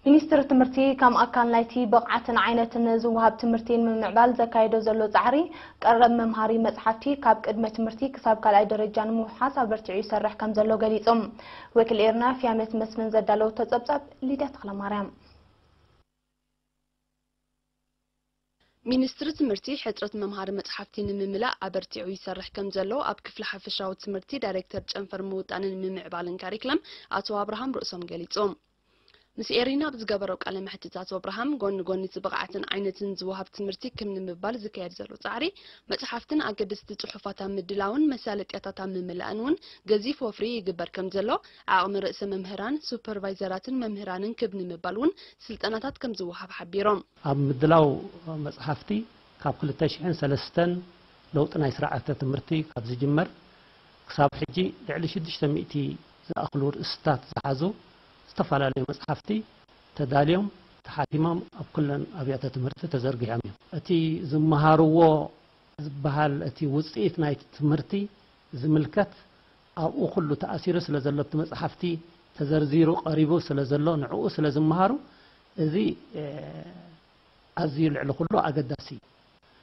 ሚኒስትሪ ትምህርቲ ከም ኣካል ናይቲ ብቕዓትን ዓይነትን ዝወሃብ ትምህርቲ ንምምዕባል ዘካየዶ ዘሎ ጻዕሪ፣ ቀረብ መምሃሪ መጽሓፍቲ ካብ ቅድመ ትምህርቲ ክሳብ ካልኣይ ደረጃ ንምውሓስ ኣበርቲዑ ይሰርሕ ከም ዘሎ ገሊጹ። ወኪል ኤርና ፍያመት መስፍን ዘዳለወቶ ጸብጻብ ሊድያ ተኽለማርያም። ሚኒስትሪ ትምህርቲ ሕጽረት መምሃሪ መጽሓፍቲ ንምምላእ ኣበርቲዑ ይሰርሕ ከም ዘሎ ኣብ ክፍሊ ሓፈሻዊ ትምህርቲ ዳይሬክተር ጨንፈር ምውጣንን ምምዕባልን ካሪክለም ኣቶ ኣብርሃም ርእሶም ገሊጾም። ምስ ኤሪና ኣብ ዝገበረው ቃለ መሕትት ኣቶ ኣብርሃም፣ ጎኒ ጎኒ እቲ ብቕዓትን ዓይነትን ዝወሃብ ትምህርቲ ክም ንምባል ዝካየድ ዘሎ ጻዕሪ፣ መጽሓፍትን ኣገደስቲ ጽሑፋት ኣብ ምድላውን መሳለጥያታት ኣብ ምምላእን እውን ገዚፍ ወፍሪ ይግበር ከም ዘሎ፣ ዓቕሚ ርእሰ መምህራን፣ ሱፐርቫይዘራትን መምህራንን ክብ ንምባል እውን ስልጠናታት ከም ዝወሃብ ሓቢሮም። ኣብ ምድላው መጽሓፍቲ ካብ ክልተ ሽሕን ሰለስተን ለውጢ ናይ ስርዓተ ትምህርቲ ካብ ዝጅመር ክሳብ ሕጂ ልዕሊ ሽዱሽተ ሚእቲ ዝኣኽሉ ርእስታት ዝሓዙ ዝተፈላለዩ መጽሓፍቲ ተዳልዮም ተሓቲሞም ኣብ ኩለን ኣብያተ ትምህርቲ ተዘርጊሖም እዮም። እቲ ዝመሃርዎ ዝበሃል እቲ ውጽኢት ናይቲ ትምህርቲ ዝምልከት ኣብኡ ኩሉ ተኣሲሩ ስለ ዘሎ፣ ኣብቲ መጽሓፍቲ ተዘርዚሩ ቀሪቡ ስለ ዘሎ፣ ንዕኡ ስለ ዝመሃሩ፣ እዚ፣ እ፣ ኣዝዩ ልዕሊ ኩሉ ኣገዳሲ እዩ።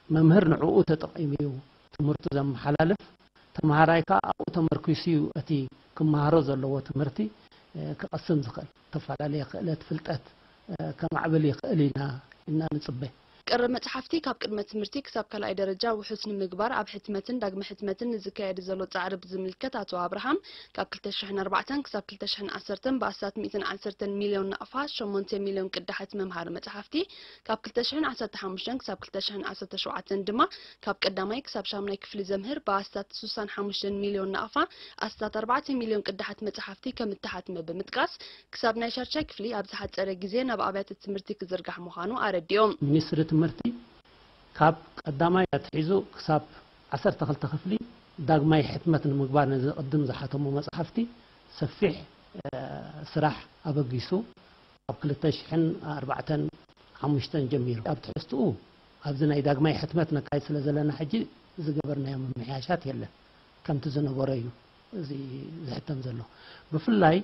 መምህር ንዕኡ ተጠቒሙ እዩ ትምህርቱ ዘመሓላልፍ፣ ተምሃራይ ከኣ ኣብኡ ተመርኪሱ እዩ እቲ ክመሃሮ ዘለዎ ትምህርቲ፣ እ፣ ክቐስም ዝኽእል፣ ዝተፈላለየ ክእለት፣ ፍልጠት፣ እ፣ ከማዕብል ይኽእል ኢና ኢልና ንጽበ። ቅርብ መጽሓፍቲ ካብ ቅድመ ትምህርቲ ክሳብ ካልኣይ ደረጃ ውሑስ ንምግባር ኣብ ሕትመትን ዳግመ ሕትመትን ንዝካየድ ዘሎ ጻዕሪ ብዝምልከት ኣቶ ኣብርሃም፣ ካብ ክልተ ሽሕን ኣርባዕተን ክሳብ ክልተ ሽሕን ዓሰርተን ብኣስታት ሚእትን ዓሰርተን ሚልዮን ናቕፋ፣ ሸሞንተ ሚልዮን ቅዳሓት መምሃሪ መጽሓፍቲ፣ ካብ ክልተ ሽሕን ዓሰርተ ሓሙሽተን ክሳብ ክልተ ሽሕን ዓሰርተ ሸውዓተን ድማ ካብ ቀዳማይ ክሳብ ሻምናይ ክፍሊ ዘምህር ብኣስታት ሱሳን ሓሙሽተን ሚልዮን ናቕፋ፣ ኣስታት ኣርባዕተ ሚልዮን ቅዳሓት መጽሓፍቲ ከም እተሓትመ ብምጥቃስ፣ ክሳብ ናይ ሻድሻይ ክፍሊ ኣብ ዝሓጸረ ግዜ ናብ ኣብያተ ትምህርቲ ክዝርጋሕ ምዃኑ ኣረዲኦም። ሚኒስትሪ ትምህርቲ ካብ ቀዳማይ ኣትሒዙ ክሳብ ዓሰርተ ክልተ ክፍሊ ዳግማይ ሕትመት ንምግባር ነዚ ቅድም ዝሓተሙ መጽሓፍቲ ሰፊሕ፣ እ፣ ስራሕ ኣበጊሱ ኣብ ክልተ ሽሕን ኣርባዕተን ሓሙሽተን ጀሚሩ። ኣብ ትሕዝትኡ ኣብዚ ናይ ዳግማይ ሕትመት ነካይድ ስለ ዘለና ሕጂ ዝገበርናዮ ምምሕያሻት የለን። ከምቲ ዝነበሮ እዩ እዚ ዝሕተም ዘሎ። ብፍላይ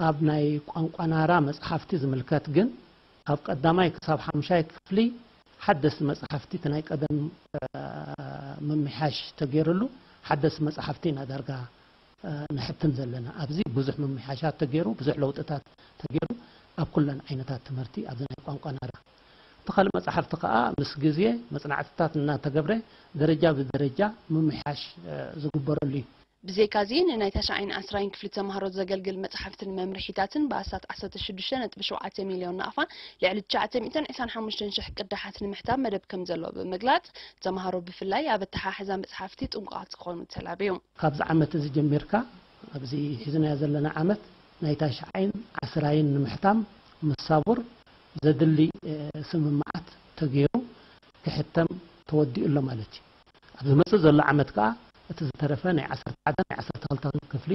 ኣብ ናይ ቋንቋ ናራ መጽሓፍቲ ዝምልከት ግን፣ ካብ ቀዳማይ ክሳብ ሓምሻይ ክፍሊ ሓደስቲ መጽሓፍቲ፣ እቲ ናይ ቀደም፣ እ፣ ምምሕያሽ ተገይሩሉ፣ ሓደስቲ መጽሓፍቲ ኢና ዳርጋ፣ እ፣ ንሕትም ዘለና። ኣብዚ ብዙሕ ምምሕያሻት ተገይሩ፣ ብዙሕ ለውጥታት ተገይሩ፣ ኣብ ኩለን ዓይነታት ትምህርቲ፣ ኣብዚ ናይ ቋንቋ ናራ። እቲ ካልእ መጽሓፍቲ ከኣ ምስ ግዜ መጽናዕትታት እናተገብረ፣ ደረጃ ብደረጃ ምምሕያሽ፣ እ፣ ዝግበረሉ እዩ። ብዘይካዚ፣ ንናይ ታሽዓይን ዓስራይን ክፍሊ ተምሃሮ ዘገልግል መጽሓፍትን መምርሒታትን ብኣስታት ዓሰርተ ሽዱሽተ ነጥቢ ሸውዓተ ሚልዮን ናቕፋ፣ ልዕሊ ትሽዓተ ሚእትን ዕስራን ሓሙሽተን ሽሕ ቅዳሓት ንምሕታም መደብ ከም ዘሎ ብምግላጽ፣ ተምሃሮ ብፍላይ ኣብ ኣተሓሕዛ መጽሓፍቲ ጥንቁቓት ክኾኑ ተላብዩ። ካብዚ ዓመት እዚ ጀሚርካ፣ ኣብዚ ሒዝናዮ ዘለና ዓመት፣ ናይ ታሽዓይን ዓስራይን ንምሕታም መሳቡር ዘድሊ፣ እ፣ ስምምዓት ተገይሩ ክሕተም ተወዲኡ ኣሎ ማለት እዩ። ኣብ ዝመጽእ ዘሎ ዓመት ከኣ እቲ ዝተረፈ ናይ ዓሰርተ ሓደ ናይ ዓሰርተ ክልተ ክፍሊ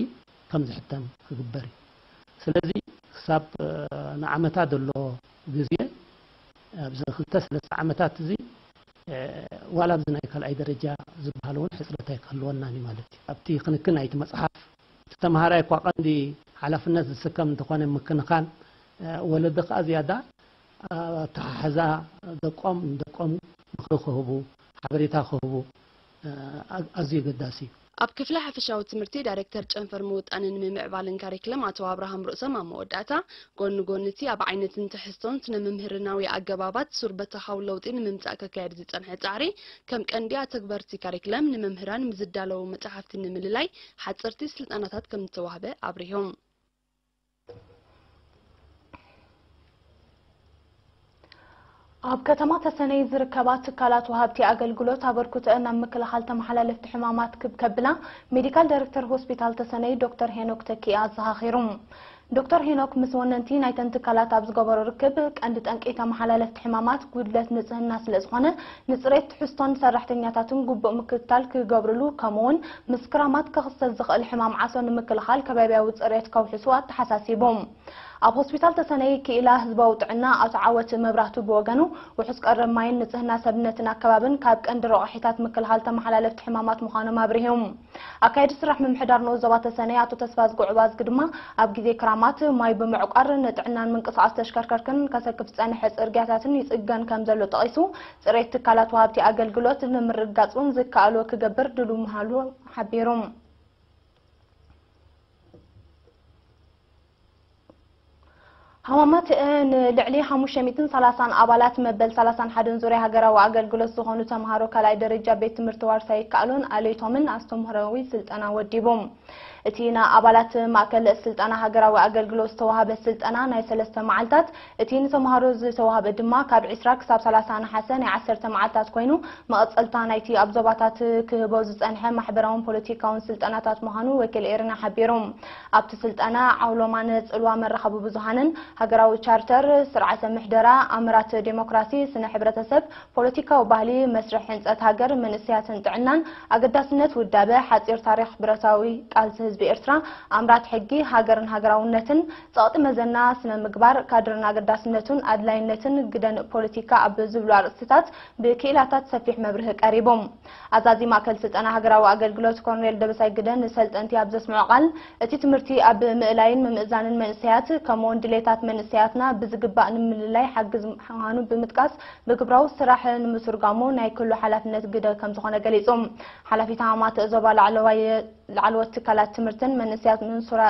ከም ዝሕተም ክግበር እዩ። ስለዚ ክሳብ፣ እ፣ ንዓመታ ዘሎ ግዜ ኣብዚ ክልተ ሰለስተ ዓመታት እዚ፣ እ፣ ዋላ ኣብዚ ናይ ካልኣይ ደረጃ ዝበሃል እውን ሕጽረት ኣይክህልወናን እዩ ማለት እዩ። ኣብቲ ክንክን ናይቲ መጽሓፍ እቲ ተምሃራይ እኳ ቀንዲ ሓላፍነት ዝስከም እንተኾነ ምክንኻን፣ እ፣ ወለዲ ከኣ ዝያዳ ኣተሓሕዛ ደቆም ንደቆም ምኽሪ ክህቡ፣ ሓበሬታ ክህቡ፣ እ፣ ኣ-፣ ኣዝዩ ኣገዳሲ እዩ። ኣብ ክፍሊ ሓፈሻዊ ትምህርቲ ዳይሬክተር ጨንፈር ምውጣንን ምምዕባልን ካሪክለም ኣቶ ኣብርሃም ርእሶም ኣብ መወዳእታ፣ ጎኒ ጎኒ እቲ ኣብ ዓይነትን ትሕዝቶን ስነ ምምህርናዊ ኣገባባት ሱር በተኻዊ ለውጢ ንምምጻእ ክካየድ ዝጸንሐ ጻዕሪ፣ ከም ቀንዲ ኣተግበርቲ ካሪክለም ንመምህራን ምስ ዝዳለዉ መጻሕፍቲ ንምልላይ ሓጸርቲ ስልጠናታት ከም ዝተዋህበ ኣብሪሆም። ኣብ ከተማ ተሰነይ ዝርከባ ትካላት ወሃብቲ ኣገልግሎት ኣበርክቶአን ናብ ምክልኻል ተመሓላለፍቲ ሕማማት ክብ ከብላ ሜዲካል ዳይሬክተር ሆስፒታል ተሰነይ ዶክተር ሄኖክ ተኪኤ ኣዘኻኺሩ። ዶክተር ሄኖክ ምስ ወነንቲ ናይተን ትካላት ኣብ ዝገበሮ ርክብ፣ ቀንዲ ጠንቂ ተመሓላለፍቲ ሕማማት ጉድለት ንጽህና ስለ ዝኾነ፣ ንጽሬት ትሕዝቶን ሰራሕተኛታትን ግቡእ ምክትታል ክገብርሉ፣ ከምኡውን ምስ ክራማት ክኽሰት ዝኽእል ሕማም ዓሶ ንምክልኻል ከባቢያዊ ጽሬት ከውሕሱ ኣተሓሳሲቡ። ኣብ ሆስፒታል ተሰነይ ክኢላ ህዝባዊ ጥዕና ኣቶ ዓወት መብራህቱ ብወገኑ፣ ውሑስ ቀረብ ማይን ንጽህና ሰብነትን ኣከባብን ካብ ቀንዲ ረቑሒታት ምክልኻል ተመሓላለፍቲ ሕማማት ምዃኖም ኣብሪሁ። ኣካየዲ ስራሕ ምምሕዳር ንኡስ ዞባ ተሰነይ ኣቶ ተስፋዝጊ ዑባዝጊ ድማ፣ ኣብ ግዜ ክራማት ማይ ብምዕቋር ንጥዕናን ምንቅስቓስ ተሽከርከርትን ከሰክፍ ዝጸንሐ ጽርግያታትን ይጽገን ከም ዘሎ ጠቒሱ፣ ጽሬት ትካላት ወሃብቲ ኣገልግሎት ንምርግጋጽ እውን ዝከኣሎ ክገብር ድሉው ምዃኑ ሓቢሩ። ሃማማት ንልዕሊ ሓሙሽተ ሚእትን ሰላሳን ኣባላት መበል ሰላሳን ሓደን ዙርያ ሃገራዊ ኣገልግሎት ዝኾኑ ተምሃሮ ካልኣይ ደረጃ ቤት ትምህርቲ ዋርሳይ ይከኣሎን ኣሌቶምን ኣስተምህሮዊ ስልጠና ወዲቡ። እቲ ንኣባላት ማእከል ስልጠና ሃገራዊ ኣገልግሎት ዝተዋህበ ስልጠና ናይ ሰለስተ መዓልታት፣ እቲ ንተምሃሮ ዝተዋህበ ድማ ካብ ዕስራ ክሳብ ሰላሳ ነሓሰ ናይ ዓሰርተ መዓልታት ኮይኑ፣ መቐጸልታ ናይቲ ኣብ ዞባታት ክህቦ ዝጸንሐ ማሕበራውን ፖለቲካውን ስልጠናታት ምዃኑ ወኪል ኤሪና ሓቢሩ። ኣብቲ ስልጠና ዓውሎማን ጽልዋ መራኸቢ ብዙሃንን፣ ሃገራዊ ቻርተር፣ ስርዓተ ምሕደራ፣ ኣምራት ዴሞክራሲ፣ ስነ ሕብረተሰብ፣ ፖለቲካዊ ባህሊ፣ መስርሕ ህንጸት ሃገር፣ መንእሰያትን ጥዕናን፣ ኣገዳስነት ውዳበ፣ ሓጺር ታሪኽ ብረታዊ ቃልሲ ህዝቢ ኤርትራ፣ ኣምራት ሕጊ፣ ሃገርን ሃገራውነትን፣ ጸቕጢ መዘና፣ ስነ ምግባር፣ ካድርን ኣገዳስነቱን ኣድላይነትን ግደን ፖለቲካ ኣብ ዝብሉ ኣርእስትታት ብክኢላታት ሰፊሕ መብርሂ ቀሪቡ። ኣዛዚ ማእከል ስልጠና ሃገራዊ ኣገልግሎት ኮሎኔል ደበሳይ ግደ ንሰልጠንቲ ኣብ ዘስምዖ ቃል፣ እቲ ትምህርቲ ኣብ ምእላይን ምምእዛንን መንእሰያት፣ ከምኡውን ድሌታት መንእሰያትና ብዝግባእ ንምልላይ ሓግዝ ምዃኑ ብምጥቃስ፣ ብግብራዊ ስራሕ ንምትርጓሙ ናይ ኩሉ ሓላፍነት ግደ ከም ዝኾነ ገሊጹ። ሓላፊት ሃማማት ዞባ ላዕለዋይ ላዕለዎት ትካላት ትምህርትን መንእሰያት መንሱራ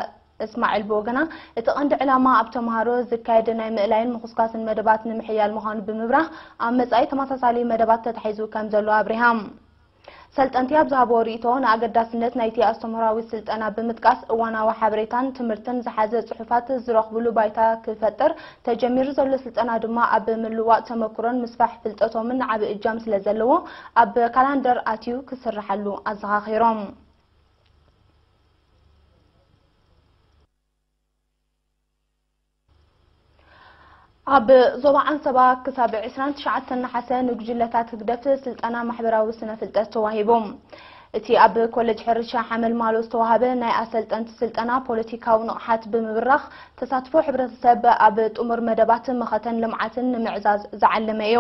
እስማዒል ብወገና፣ እቲ ቀንዲ ዕላማ ኣብ ተምሃሮ ዝካየድ ናይ ምእላይን ምኹስኳስን መደባት ንምሕያል ምዃኑ ብምብራህ፣ ኣብ መጻኢ ተመሳሳሊ መደባት ተታሒዙ ከም ዘሎ ኣብሪሃ። ሰልጠንቲ ኣብ ዝሃብዎ ርእይቶ፣ ንኣገዳስነት ናይቲ ኣስተምህሮኣዊ ስልጠና ብምጥቃስ፣ እዋናዊ ሓበሬታን ትምህርትን ዝሓዘ ጽሑፋት ዝረኽብሉ ባይታ ክፈጥር፣ ተጀሚሩ ዘሎ ስልጠና ድማ ኣብ ምልዋጥ ተመክሮን ምስፋሕ ፍልጠቶምን ዓቢ እጃም ስለ ዘለዎ፣ ኣብ ካላንደር ኣትዩ ክስርሓሉ ኣዘኻኺሮም። ኣብ ዞባ ዓንሰባ ክሳብ ዕስራን ትሽዓተን ነሓሰ ንጉጅለታት ህግደፍ ስልጠና ማሕበራዊ ስነ ፍልጠት ተዋሂቡ። እቲ ኣብ ኮሌጅ ሕርሻ ሓመልማሎ ዝተዋሃበ ናይ ኣሰልጠንቲ ስልጠና፣ ፖለቲካዊ ንቕሓት ብምብራኽ፣ ተሳትፎ ሕብረተሰብ ኣብ ጥሙር መደባት መኸተን ልምዓትን ንምዕዛዝ ዝዓለመ እዩ።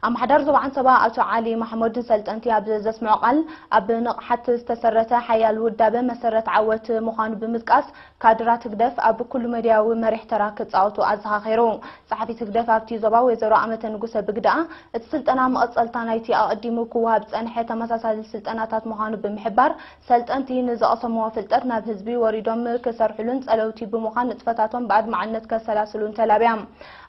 ኣመሓዳሪ ዞባ ዓንሰባ ኣቶ ዓሊ ማሕሙድ ንሰልጠንቲ ኣብ ዘስምዖ ቃል፣ ኣብ ንቕሓት ዝተሰረተ ሓያል ውዳበ መሰረት ዓወት ምዃኑ ብምጥቃስ፣ ካድራት ህግደፍ ኣብ ኩሉ መድያዊ መሪሕ ተራ ክጻወቱ ኣዘኻኺሩ። ጸሓፊት ህግደፍ ኣብቲ ዞባ ወይዘሮ ኣመተ ንጉሰ ብግደኣ፣ እቲ ስልጠና መቐጸልታ ናይቲ ኣቐዲሙ ክወሃብ ዝጸንሐ ተመሳሳሊ ስልጠናታት ምዃኑ ብምሕባር፣ ሰልጠንቲ ንዝቐሰምዎ ፍልጠት ናብ ህዝቢ ወሪዶም ክሰርሕሉን ጸለውቲ ብምዃን ንጥፈታቶም ብኣድማዕነት ከሰላስሉን ተላብያ።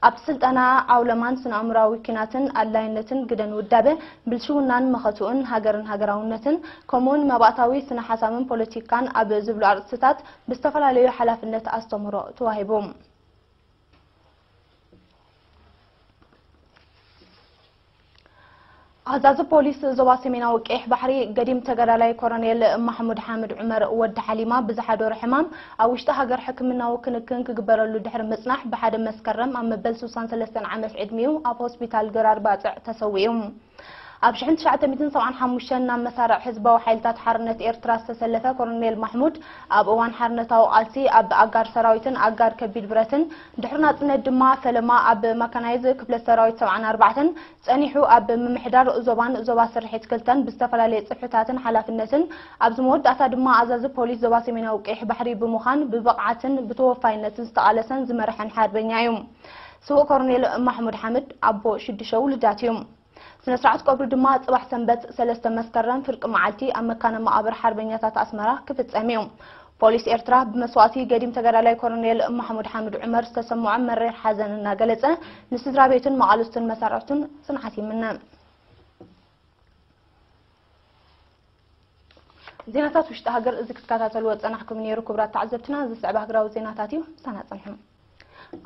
ኣብቲ ስልጠና ዓውለማን ስነ-ኣእምሮኣዊ ኲናትን ኣድላይነትን ግደን ውዳበ ብልሽውናን መኸትኡን፣ ሃገርን ሃገራውነትን፣ ከምኡውን መባእታዊ ስነ-ሓሳብን ፖለቲካን ኣብ ዝብሉ ኣርእስትታት ብዝተፈላለዩ ሓላፍነት ኣስተምህሮ ተዋሂቡ። ኣዛዚ ፖሊስ ዞባ ሰሜናዊ ቀይሕ ባሕሪ ገዲም ተጋዳላይ ኮሎኔል ማሕሙድ ሓምድ ዑመር ወዲ ሓሊማ ብዝሓደሮ ሕማም ኣብ ውሽጢ ሃገር ሕክምናዊ ክንክን ክግበረሉ ድሕሪ ምጽናሕ ብሓደ መስከረም ኣብ መበል ስሳን ሰለስተን ዓመት ዕድሚኡ ኣብ ሆስፒታል ግራር ባጽዕ ተሰዊኡ። ኣብ ሽሕን ትሽዓተ ሚእትን ሰብዓን ሓሙሽተን ናብ መሳርዕ ህዝባዊ ሓይልታት ሓርነት ኤርትራ ዝተሰለፈ ኮሎኔል ማሕሙድ፣ ኣብ እዋን ሓርነታዊ ቃልሲ ኣብ ኣጋር ሰራዊትን ኣጋር ከቢድ ብረትን፣ ድሕሪ ናጽነት ድማ ፈለማ ኣብ መካናይዝ ክፍለ ሰራዊት ሰብዓን ኣርባዕተን ጸኒሑ፣ ኣብ ምምሕዳር ዞባን ዞባ ስርሒት ክልተን ብዝተፈላለየ ጽፍሕታትን ሓላፍነትን፣ ኣብዚ መወዳእታ ድማ ኣዛዚ ፖሊስ ዞባ ሰሜናዊ ቀይሕ ባሕሪ ብምዃን ብብቕዓትን ብተወፋይነትን ዝተቓለሰን ዝመርሐን ሓርበኛ እዩ። ስዉእ ኮሎኔል ማሕሙድ ሓምድ ኣቦ ሽዱሽተ ውሉዳት እዩ። ስነ ስርዓት ቀብሩ ድማ ጽባሕ ሰንበት ሰለስተ መስከረም ፍርቂ መዓልቲ ኣብ መካነ መቓብር ሓርበኛታት ኣስመራ ክፍጸም እዩ። ፖሊስ ኤርትራ ብመስዋእቲ ገዲም ተጋዳላይ ኮሎኔል ማሕሙድ ሓምድ ዑመር ዝተሰምዖ መሪር ሓዘን እናገለጸ፣ ንስድራ ቤቱን መቓልስቱን መሳርሕቱን ጽንዓት ይምነ። ዜናታት ውሽጢ ሃገር እዚ ክትከታተልዎ ዝጸናሕኩም ነይሩ። ክቡራት ተዓዘብትና፣ ዝስዕብ ሃገራዊ ዜናታት እዩ። ምሳና ጽንሑ።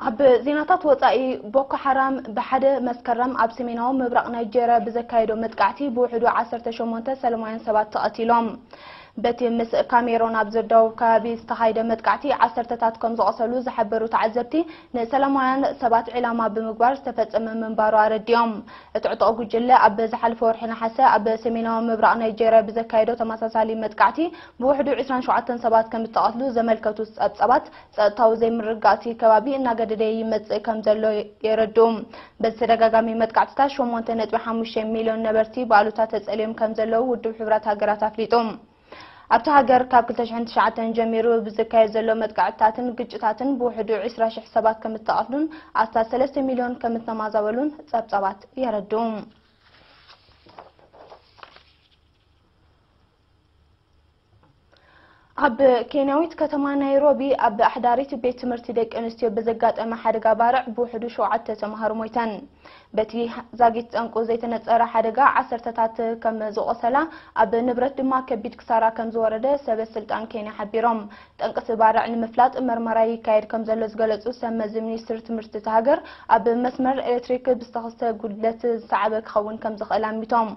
ኣብ ዜናታት ወጻኢ፣ ቦኮ ሓራም ብሓደ መስከረም ኣብ ሰሜናዊ ምብራቕ ናይጄርያ ብዘካየዶ መጥቃዕቲ ብውሕዱ ዓሰርተ ሸሞንተ ሰላማውያን ሰባት ተቐቲሎም። በቲ ምስ ካሜሮን ኣብ ዝዳወብ ከባቢ ዝተኻየደ መጥቃዕቲ ዓሰርተታት ከም ዝቖሰሉ ዝሓበሩ ተዓዘብቲ፣ ንሰላማውያን ሰባት ዒላማ ብምግባር ዝተፈጸመ ምንባሩ ኣረዲኦም። እቲ ዕጡቕ ጉጅለ ኣብ ዝሓለፈ ወርሒ ነሓሰ ኣብ ሰሜናዊ ምብራቕ ናይጄርያ ብዘካየዶ ተመሳሳሊ መጥቃዕቲ ብውሕዱ ዕስራን ሸውዓተን ሰባት ከም ዝተቐትሉ ዘመልከቱ ጸብጻባት፣ ጸጥታዊ ዘይምርግጋእቲ ከባቢ እናገደደ ይመጽእ ከም ዘሎ የረድኡ። በዚ ተደጋጋሚ መጥቃዕትታት ሸሞንተ ነጥቢ ሓሙሽተ ሚልዮን ነበርቲ ብኣሉታ ተጸልዮም ከም ዘለዉ ውድብ ሕቡራት ሃገራት ኣፍሊጡ። ኣብቲ ሃገር ካብ ክልተ ሽሕን ትሽዓተን ጀሚሩ ብዝካየድ ዘሎ መጥቃዕትታትን ግጭታትን ብውሕዱ ዕስራ ሽሕ ሰባት ከም እተቐትሉን ኣስታት ሰለስተ ሚልዮን ከም እተማዛበሉን ጸብጻባት የረድኡ። ኣብ ኬንያዊት ከተማ ናይሮቢ ኣብ ኣሕዳሪት ቤት ትምህርቲ ደቂ ኣንስትዮ ብዘጋጠመ ሓደጋ ባርዕ ብውሕዱ ሸውዓተ ተምሃሮ ሞይተን። በቲ ዛጊት ጠንቁ ዘይተነጸረ ሓደጋ ዓሰርተታት ከም ዝቖሰላ፣ ኣብ ንብረት ድማ ከቢድ ክሳራ ከም ዝወረደ ሰበ ስልጣን ኬንያ ሓቢሮም። ጠንቂ እቲ ባርዕ ንምፍላጥ መርመራ ይካየድ ከም ዘሎ ዝገለጹ ሰብ መዚ ሚኒስትሪ ትምህርቲ እታ ሃገር፣ ኣብ መስመር ኤሌክትሪክ ብዝተኸስተ ጉድለት ዝሰዓበ ክኸውን ከም ዝኽእል ኣሚቶም።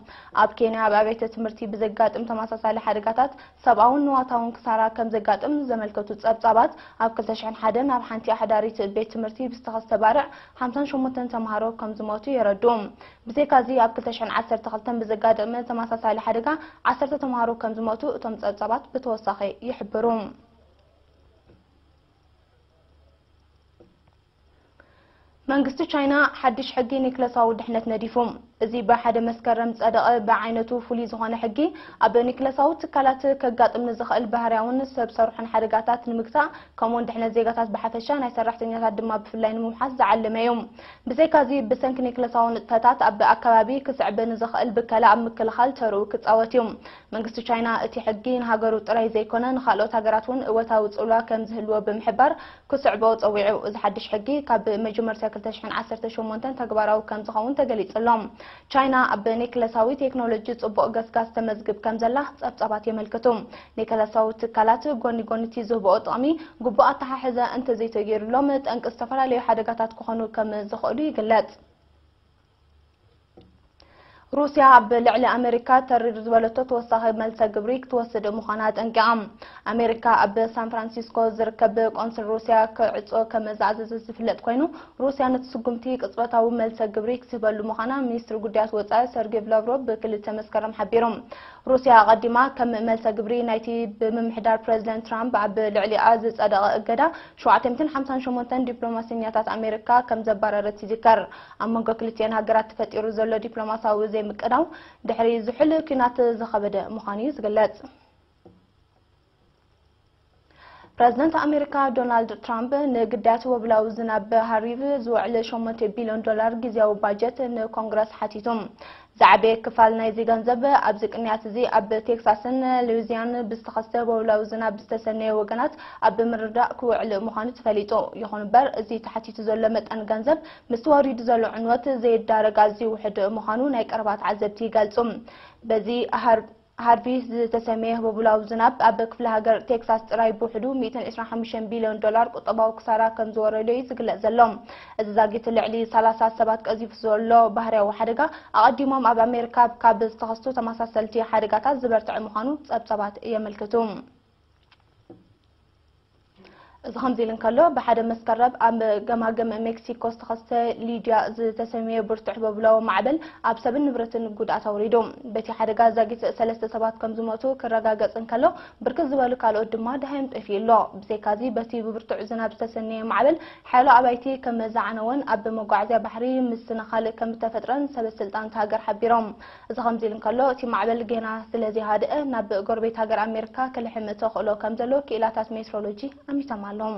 ኣብ ኬንያ ኣብ ኣብያተ ትምህርቲ ብዘጋጥም ተመሳሳሊ ሓደጋታት ሰብኣውን ንዋታውን ክሳራ ከም ዘጋጥም ዘመልከቱ ጸብጻባት፣ ኣብ ክልተ ሽሕን ሓደን ኣብ ሓንቲ ኣሕዳሪት ቤት ትምህርቲ ብዝተኸስተ ባርዕ ሓምሳን ሸሞንተን ተምሃሮ ከም ዝሞቱ የረድኡ። ብዘይካዚ ኣብ ክልተ ሽሕን ዓሰርተ ክልተን ብዘጋጠመ ተመሳሳሊ ሓደጋ ዓሰርተ ተምሃሮ ከም ዝሞቱ እቶም ጸብጻባት ብተወሳኺ ይሕብሩ። መንግስቲ ቻይና ሓድሽ ሕጊ ኒክለሳዊ ድሕነት ነዲፉ። እዚ ብሓደ መስከረም ዝጸደቐ ብዓይነቱ ፍሉይ ዝኾነ ሕጊ፣ ኣብ ኒክለሳዊ ትካላት ከጋጥም ንዝኽእል ባህርያውን ሰብ ሰርሖን ሓደጋታት ንምግታእ፣ ከምኡውን ድሕነት ዜጋታት ብሓፈሻ፣ ናይ ሰራሕተኛታት ድማ ብፍላይ ንምውሓስ ዝዓለመ እዩ። ብዘይካዚ፣ ብሰንኪ ኒክለሳዊ ንጥፈታት ኣብ ኣከባቢ ክስዕብ ንዝኽእል ብከላ ኣብ ምክልኻል ተርኡ ክጻወት እዩ። መንግስቲ ቻይና እቲ ሕጊ ንሃገሩ ጥራይ ዘይኮነ ንኻልኦት ሃገራት እውን እወታዊ ጽልዋ ከም ዝህልዎ ብምሕባር ክስዕቦ ጸዊዑ። እዚ ሓድሽ ሕጊ ካብ መጀመርታ ክልተ ሽሕን ዓሰርተ ሸሞንተን ተግባራዊ ከም ዝኸውን ተገሊጹ ኣሎ። ቻይና ኣብ ኒክለሳዊ ቴክኖሎጂ ጽቡቕ ገስጋስ ተመዝግብ ከም ዘላ ጸብጻባት የመልክቱ። ኒክለሳዊ ትካላት ጎኒ ጎኒ እቲ ዝህብኦ ጥቕሚ ግቡእ ኣተሓሕዛ እንተዘይተገይሩሎም ጠንቂ ዝተፈላለዩ ሓደጋታት ክኾኑ ከም ዝኽእሉ ይግለጽ። ሩስያ ኣብ ልዕሊ ኣመሪካ ተሪር ዝበለቶ ተወሳኺ መልሰ ግብሪ ክትወስድ ምዃና ኣጠንቂቓ። ኣመሪካ ኣብ ሳን ፍራንሲስኮ ዝርከብ ቆንስል ሩስያ ክዕጾ ከም ዝኣዘዘ ዝፍለጥ ኮይኑ፣ ሩስያ ነቲ ስጉምቲ ቅጽበታዊ መልሰ ግብሪ ክትህበሉ ምዃና ሚኒስትሪ ጉዳያት ወጻኢ ሰርጌ ላቭሮቭ ብክልተ መስከረም ሓቢሩ። ሩስያ ኣቐዲማ ከም መልሰ ግብሪ ናይቲ ብምምሕዳር ፕረዚደንት ትራምፕ ኣብ ልዕሊኣ ዝጸደቐ እገዳ ሸውዓተ ሚእትን ሓምሳን ሸሞንተን ዲፕሎማሰኛታት ኣሜሪካ ከም ዘባረረት ይዝከር። ኣብ መንጎ ክልቲኤን ሃገራት ተፈጢሩ ዘሎ ዲፕሎማሳዊ ዘይምቅዳው ድሕሪ ዝሑል ኲናት ዝኸበደ ምዃኑ እዩ ዝግለጽ። ፕረዚደንት ኣሜሪካ ዶናልድ ትራምፕ ንግዳያት ወብላዊ ዝናብ ሃሪቭ ዝውዕል ሸሞንተ ቢልዮን ዶላር ግዝያዊ ባጀት ንኮንግረስ ሓቲቱ። ዝዓበየ ክፋል ናይዚ ገንዘብ ኣብዚ ቅንያት እዚ ኣብ ቴክሳስን ሉዊዚያን ብዝተኸስተ ወብላዊ ዝናብ ዝተሰነየ ወገናት ኣብ ምርዳእ ክውዕል ምዃኑ ተፈሊጡ። ይኹን እምበር፣ እዚ ተሓቲቱ ዘሎ መጠን ገንዘብ ምስቲ ወሪዱ ዘሎ ዕንወት ዘይዳረግ ኣዝዩ ውሑድ ምዃኑ ናይ ቀረባ ተዓዘብቲ ይገልጹ። በዚ ሃር-፣ ሃርቪ ዝተሰመየ ህቦብላዊ ዝናብ ኣብ ክፍለ ሃገር ቴክሳስ ጥራይ ብውሕዱ ሚእትን ዕስራን ሓሙሽተን ቢልዮን ዶላር ቁጠባዊ ክሳራ ከም ዝወረዶ እዩ ዝግለጽ ዘሎ። እዚ ዛጊት ልዕሊ ሰላሳ ሰባት ቀዚፉ ዘሎ ባህርያዊ ሓደጋ፣ ኣቐዲሞም ኣብ ኣሜሪካ ካብ ዝተኸስቱ ተመሳሰልቲ ሓደጋታት ዝበርትዐ ምዃኑ ጸብጻባት የመልክቱ። እዚ ከምዚ ኢሉ እንከሎ፣ ብሓደ መስከረም ኣብ ገማግም ሜክሲኮ ዝተኸስተ ሊድያ ዝተሰምየ ብርቱዕ ህቦብላዊ ማዕበል ኣብ ሰብን ንብረትን ጉድኣት ኣውሪዱ። በቲ ሓደጋ ዛጊት ሰለስተ ሰባት ከም ዝሞቱ ክረጋገጽ እንከሎ፣ ብርክት ዝበሉ ካልኦት ድማ ደሃዮም ጠፊኡ ኣሎ። ብዘይካዚ፣ በቲ ብብርቱዕ ዝናብ ዝተሰነየ ማዕበል ሓያሎ ኣባይቲ ከም ዝዓነወን ኣብ መጓዓዝያ ባሕሪ ምስንኻል ከም ዝተፈጥረን ሰበስልጣን እታ ሃገር ሓቢሮም። እዚ ከምዚ ኢሉ እንከሎ፣ እቲ ማዕበል ጌና ስለ ዘይሃድአ ናብ ጎረቤት ሃገር ኣሜሪካ ክልሕም ተኽእሎ ከም ዘሎ ክኢላታት ሜትሮሎጂ ኣሚቶም ኣለዉ።